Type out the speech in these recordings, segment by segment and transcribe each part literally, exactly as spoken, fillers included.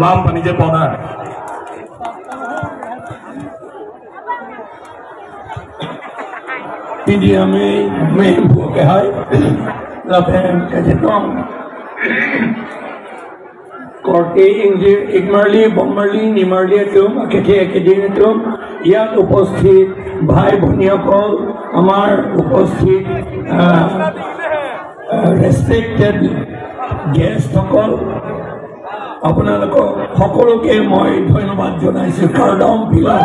Apa nije pona? P D M A, main bu ke hai. Lapen kachetong korte ingjir, ikmarli, bongmarli, nimarli atum, akhei akhei atum, ইয়াত উপস্থিত ভাই ভনীসকল, আমাৰ উপস্থিত, আহ, আহ, respected guest সকল, আপোনালোকক সকলোকে মই ধন্যবাদ জনাইছো। Kardom pilo.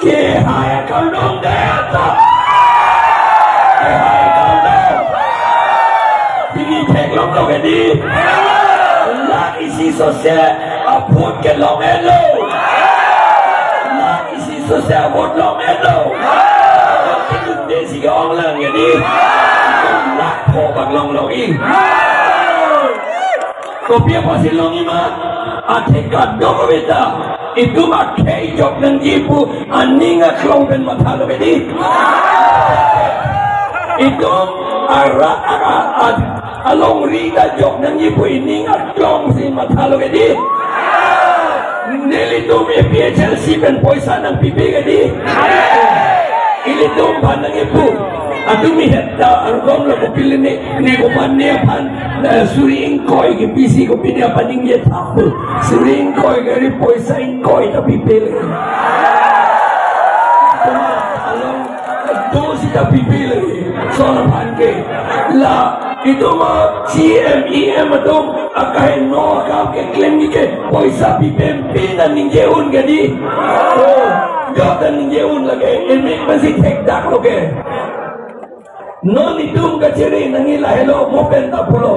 Kehai kardom dei ata. Kehai kardom. Pini theklong lo ke dei. La isi sose apot kelong-etlo. La isi sose apot long-etlo. Kidun desi ke-ong lang ke dei. Lakh pho bang longlong-i. Kopi apotsi long-i ma? Athe kadokave ta itum akhei jok nangji pu aning aklong pen mathalo ke dei. Itum arat a, a, alongri ta jok nangji pu ining aklongsi mathalo ke dei. Nelitum A P H L C pen poisa nangpipe ke dei. Ilitum aphan nangkipu. Atumi heta arkom lo kopilini, ne komat ne aphan, eh, suri ingkoi kepisi kopine aphan ningje thap. Suri ingkoi gari poisa ingkoi ta pipe lagi. Along do sita pipe lagi. Solar aphan ke. La, itum a C M, E M atum akaheno akam keklem ke poisa pipe pina ningje un ke dei. Oh, jok ta ningje un lake, emek pensi thekdak lo ke. Non itum kachere nangji lahelo, mo pen ta pulo.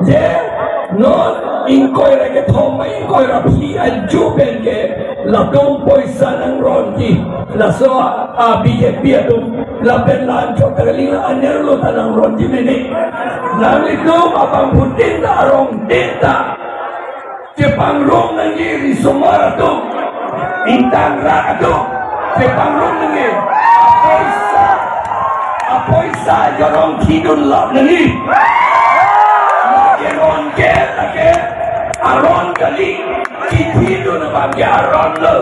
Je, non ingkoi ra kethom, ingkoi ra phli ajo pen ke latum poisa nangronji. Laso a, a, B J P atum, lapen la-anchot ta kali, la anerlo ta nangronji mene. Nanglitum abangphutin ta, arongtin ta chepangrong nangji risomar atum, ingtangrak atum, chepangrong nangji. Apoisa, apoisa jorong thidun lap nangji. Lake ron ke, lake aron kali, kethidun abang ke aron lo.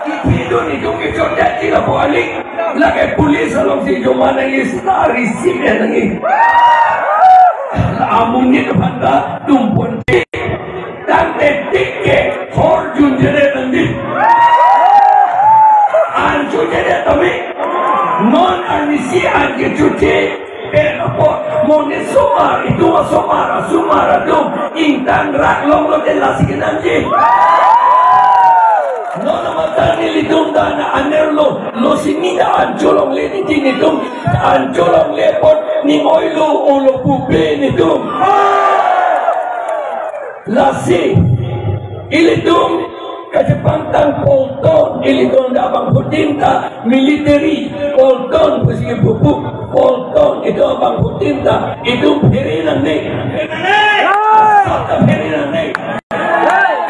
Kethidun itum kechotji lapu kali. Lake police alongsi joma nangji, sita receive nangji. Amonit aphan ta tumpon tik. Tangte tik ke hor junjere nangji. An chojere tame. Non arnisi an kechoche pen apot, monit asomar, itum asomar, asomar atum ingtangrak longlo te lasi kenamji. Non amat ta nelitum ta na anerlo, lo sini ta an cholongle titi nelitum, an cholongle apot ning oilo, olo pupe nelitum. Lasi ilitum kachepangtang polton, ilitum ta abangphutin ta military polton pusi pupu, polton itum abangphutin ta itum phere nangne. Asap ta phere nangne.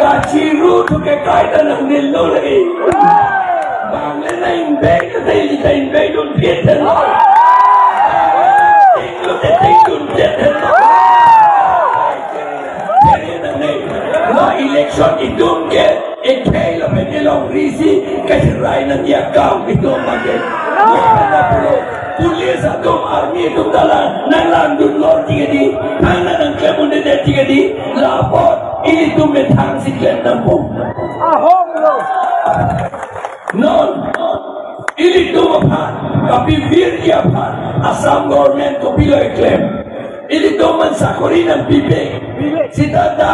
Kachiru thu ke kaita nangnelo lagi. Bang le na ingbei ta, ta ili ta ingbei dun phet henlo. Ting lo te ting dun phet henlo. Phere nangne. La election itum ke ekhei lapen elongrisi kachirai nangji akam itum abang ke. Lapen lapulo, police atum, army atum ta la nanglangdun lor tik ke dei, thangta nangklem un-edet tik ke dei, la apot ilitum methangsi klem nangpo. Ahom lo. Non, ilitum aphan, kapivirji aphan Assam government kopilo keklem? Ilitum aphan sakori nangpipe. Sita ta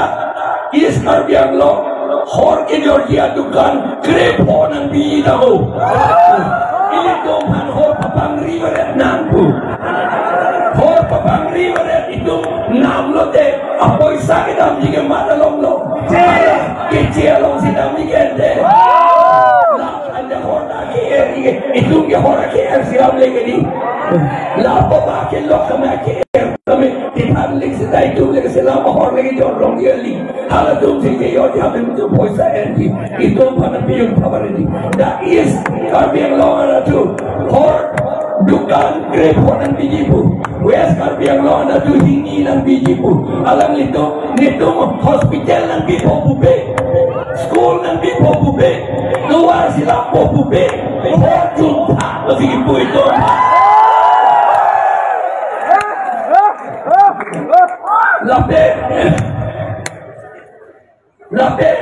East Karbi Anglong hor kejorji adukan krepho nangbi tabo. Ilitum aphan hor papangri varet nangpo. Hor papangri varet itum namlo te apoisa kedamji ke mat along lo. Keche alongsi damji ke ente. La anta hor ta ke-er ke, itum ke hor ke-er si ram le ke dei. La papa ke lok kami ke-er kami, tithan lik sita itum lik sila mahor lagi jorong ye li. Halatum si je yo jam itum poisa erji. Itum aphan piyun kabar ini. That is Karbi Anglong arat atum. Hor dukan krepho nangpiji pu. West Karbi Anglong anta tu hini nangpiji pu. Alanglitum, netum hospital nangpipo pupe. School nangpipo pupe. Tovar silangpo pupe. Ho chuntha, pasi kipu itum. Lapen, lapen,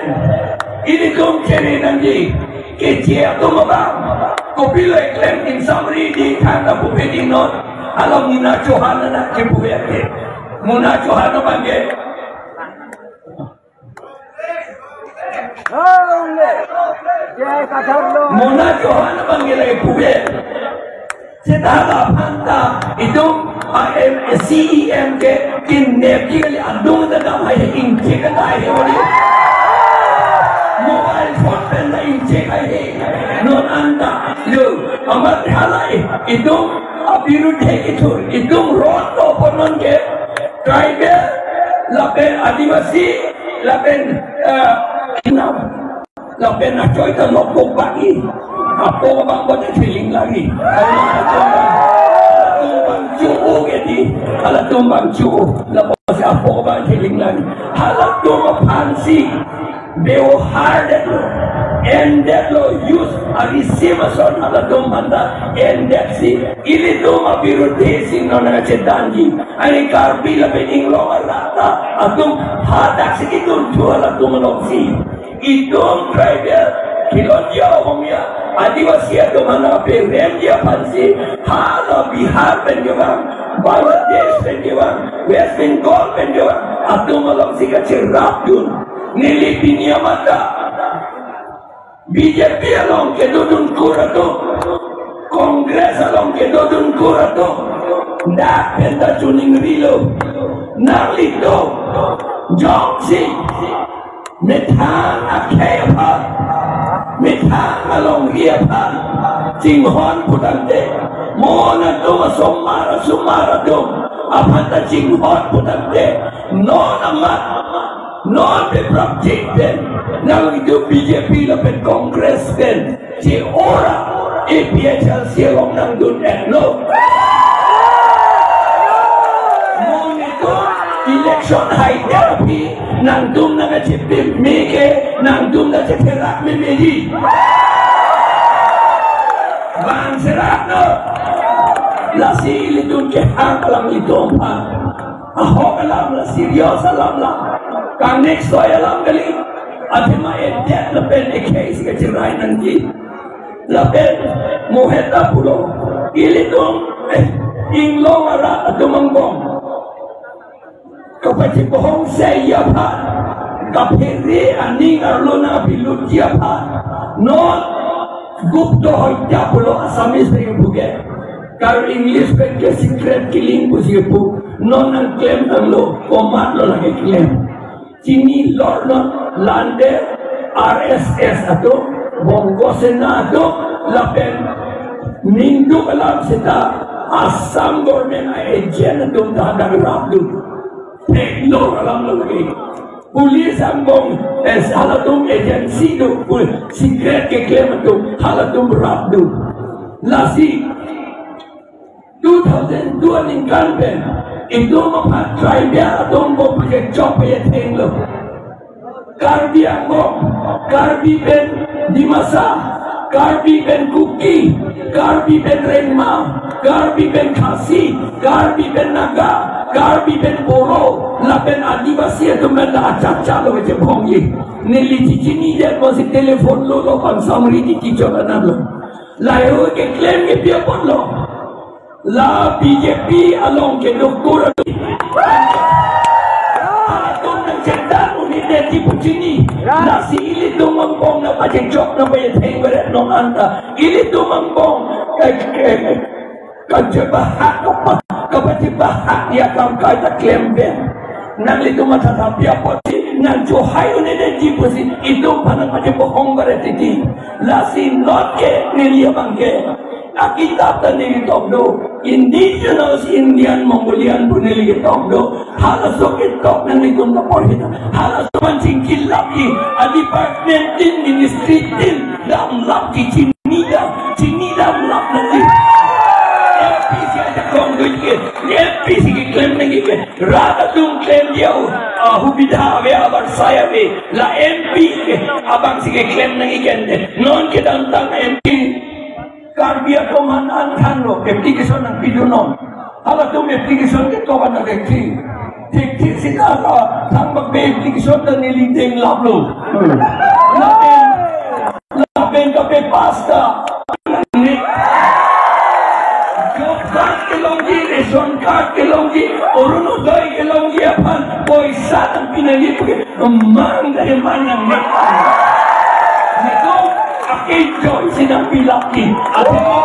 ilitum chere nangji, keche atum abang. Kopilo eklem, ingsamri di thang ta pupe di non. Hala Muna Chauhan anak kepu ya ke. Muna Chauhan abang ke. Muna Chauhan abang ke lagi pupe. Seta laphanta itum a M, C E M ke kinep kali, adung ta dam hai, ingchek ta hai wali. Mobile phone pen ta ingchek hai. Non anta lo, amat halai itum abirudhe kethur, itum ron to ponon ke tribal, lapen Adivasi, lapen, eh, inam. Lapen achoi ta lok kok bagi. Apo abang bang theling lagi. Halatum abang chu-u ke di. Halatum abang chu-u. Lapen si apo abang theling lagi. Halatum aphansi bewhar detlo, en detlo, use ari sim ason halatum aphan ta en detsi. Ilitum abirudhe si non nangchedanji. Ani Karbi lapen Inglong arat atum hadaksi itum thu halatum alongsi. Itum tribal, Khilonjia, Ohomia, Adivasi atum aphan peremji aphansi, hala Bihar pen kevang, Bangladesh pen kevang, West Bengal pen kevang atum alongsi kacherapdun. Neli pini amat ta B J P along kedodun kur atum, Congress along kedodun kur atum, dak pen ta choningrilo. Nanglitum jongsi methang akhei aphan, methang alongri aphan chinghon putangte, mo atum asomar asomar atum aphan ta chinghon putangte, non amat, non pe prapjin pen, nanglitum B J P lapen Congress pen che-ora A P H L C along nangdun-etlo. Mo netum election hai terapi, nangtum nangkachepeme ke, nangtum nangchetherak memeji. Bang serak no. Lasi ilitum kehang alanglitum aphan. Ahok alam la, serious alam la. Kangnek soi alam kali. Athema edet lapen ekhei si kachirai nangji. Lapen mo heta pulo. Ilitum, eh, Inglong arat atum angbong kapachibohong sei aphan, kaphere aning arlo nangpilutji aphan, non gupto hoitya pulo Assamese pen pu ke. Kar English pen ke secret killing pusi pu. Non nangklemtanglo, komatlo lake klem. Chini lor non, lante R S S atum, Bongo Sena atum, lapen ningduk alam seta Assam government a-agent atum ta hadak rapdun. Theklong alam lo lagi. Police angbong, eh, halatum agency do, pul-, secret keklem atum, halatum rapdun. Lasi, two thousand two aningkan pen, itum aphan tribal atum bo pachechok pachethenglo. Karbi Anglong, Karbi pen Dimasa, Karbi pen Kuki, Karbi pen Rengma, Karbi pen Khasi, Karbi pen Naga, Karbi pen Boro, lapen Adivasi atum pen ta achat chat lo kachebongji. Neli chichinidetpo si telephone lo lo pan samri di kichot anan lo. Lahei keklem ke pi apotlo. La B J P along kedo kur atum. Atum nangchedan unit neti pu chini. Lasi ilitum angbong nangpachechok nangpachetheng beret non anta. Ilitum angbong, eh, eh, kachebahak kapa, kapachebahak ya kam kaita klem pen. Nanglitum mathatha pi apotsi nangchohai unit neti pusi itum aphan nangpachebohong beret titi. Lasi non ke neli abang ke akitap ta neli ketok do. Indigenous Indian Mongolian pu neli ketok do. Halaso ketok nanglitum ta porhi tha. Halaso man chingkilapji. A department tin, ministry tin damlapji, chinidam, chinidamlap nangji. M P si ajakong duit ke. M Rat atum klemji ahubidha ave, abarsai ave. La M P ke abang si keklem nangji kente. Non kedamtang M P Karbi atum an an thanlo, application nangpidun non. Halatum application ketok an thekthe. Thekthe seta la thangbak pen application ta neli denglaplo. Lapen, lapen kapass ta. Job card kelongji, ration card kelongji, Orunodoi kelongji aphan poisa nangpi nangji puke. Mang dari manang ne. Netum akejo isi nangpilapji. Athema,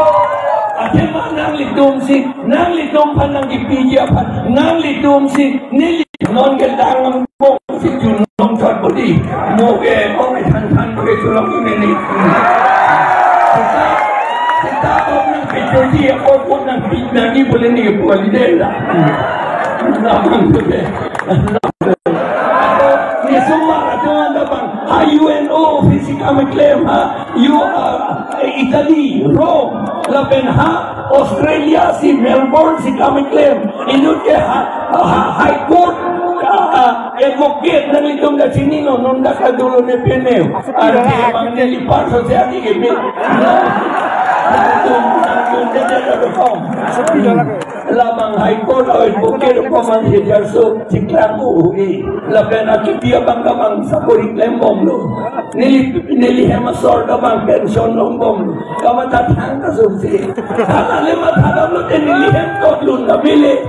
athema nanglitum si, nanglitum aphan nangkipiji aphan, nanglitum si neli non ke lang angbong si junong chot bodi. Mo ke ong than than ke chulong ini ni. Seta, seta ong nangkejoji, ong nangpi nangji boleh ni boleh deh lah. Nang tu deh. Nesomar atum labang ha U N O office si kam keklem, ha U, uh, Italy, Rome, lapen ha Australia si Melbourne si kam keklem. Inut ke ha, ha High Court, uh, uh, advocate nanglitum ta chininon, non ta kadolo ne pene. Ante bang neli parso se ani ke me. Nangtum, nangtum, nangtum, nangtum. Labang High Court advocate koman hejar so chiklang uhui. Lapen akipi abang kabang sakori klembomlo. Neli, neli hem asor kabang pension longbomlo. Kamatha thang kaso si. Thanle matha damlote neli hem totlun ta mele.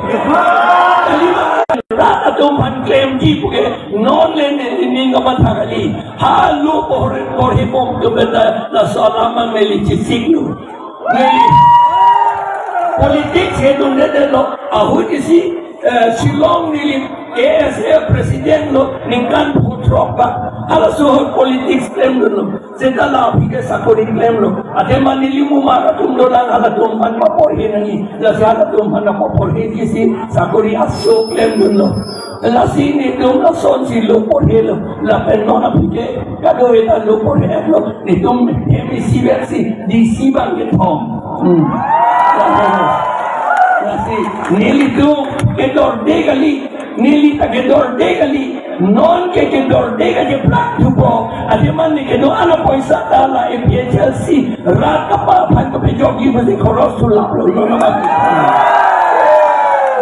Kali ma rat atum aphan klemji puke. Non le neli ning kamatha kali. Halo porhe, porhebom atum beta laso alam neli chesiklo. Neli politics hedundedetlo, ahut isi, eh, Shillong neli A S A president lo, ningkan pho throk ba. Halaso ahut politics klemdunlo. Seta la aphi ke sakori klemlo. Athema neli mumar atum dolang, halatum aphan paporhe nangji. Lasi halatum aphan paporheji si sakori aso klemdunlo. Lasi netum lasonsi lo porhelo. Lapen non aphi ke kadokave ta lo porhelo. Netum hem isi vet si D C bang kethom. Hmm. Lasi nelitum kedorde kali, neli ta kedorde kali, non ke kedorde kali plak thupo. Athema ne kedo-an apoisa ta la A P H L C rat kapa aphan kapejokji pusi khoros thu laplo, lo nama.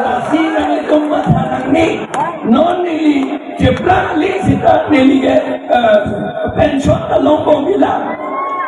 Lasi nanglitum matha nangne, non neli cheplang le seta neli ke, eh, pension ta longbomlo.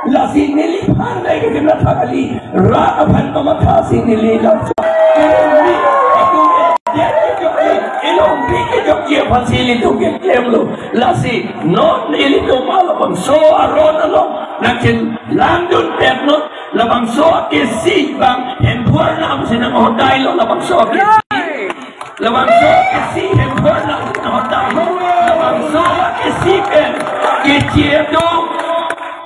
Lasi neliphan dai ke kena thakali. Rat aphan kamatha si neli laso. Neli, atum edet kejokji, elongpi kejokji aphan si ilitum keklemlo. Lasi non ilitum labangso aron along nangchelangdun pet non, labangso akesi bang hemphu arnam si nanghodailo, labangso akesi. Labangso akesi hemphu arnam si nanghodailo. Labangso akesi pen kechi atum,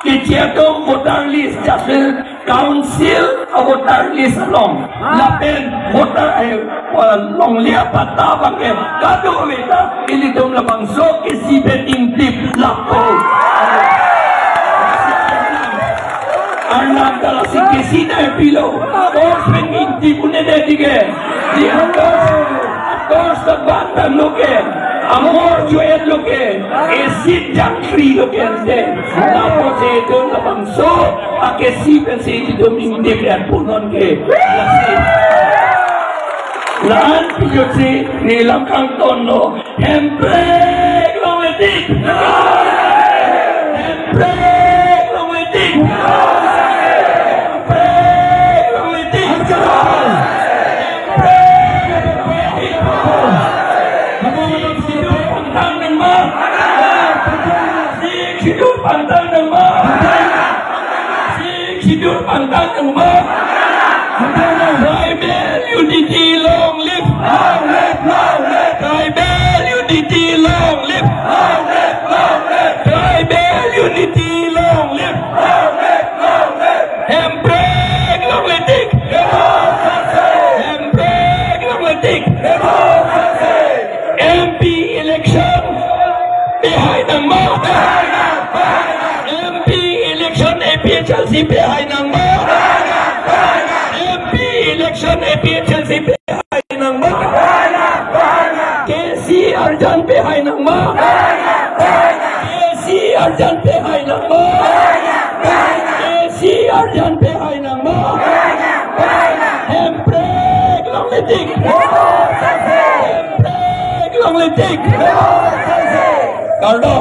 kechi atum voter list, jasemet council a voter list along, lapen voter, eh, eh, longle apatta abang ke kadokave ta ilitum labangso akesi pen ingtip lapu. Arnam ta lasi akesi nangpilo. Torch pen ingtip un-edet ke. Di torch, torch ta bang damlo ke. Amor cho-etlo ke. Acid jangkri lo ke ante. Lapusi itum labangso akesi pensi itum ingtip ya punon ke. Lasi. La-an pijotsi neli lam kangtonlo. Hemprek longletik. Hemprek longletik. Hemprek longletik. Hemprek longletik. Sik sidur pangthang nangma. Sik sidur pangthang nangma. Sik sidur pangthang nangma. Tribal unity long live. Long live, long live. Tribal unity long live. Long live, long live. Tribal unity long live. Long live, long live. Hemprek longletik. Democracy. Hemprek longletik. Democracy. M P election pehai nangma. M P election A P H L C pehai nangma. M P election A P H L C pehai nangma. Arjan pehai nangma. A C arjan pehai nangma. Hemprek longle tik. Hemprek longle tik. Kardom.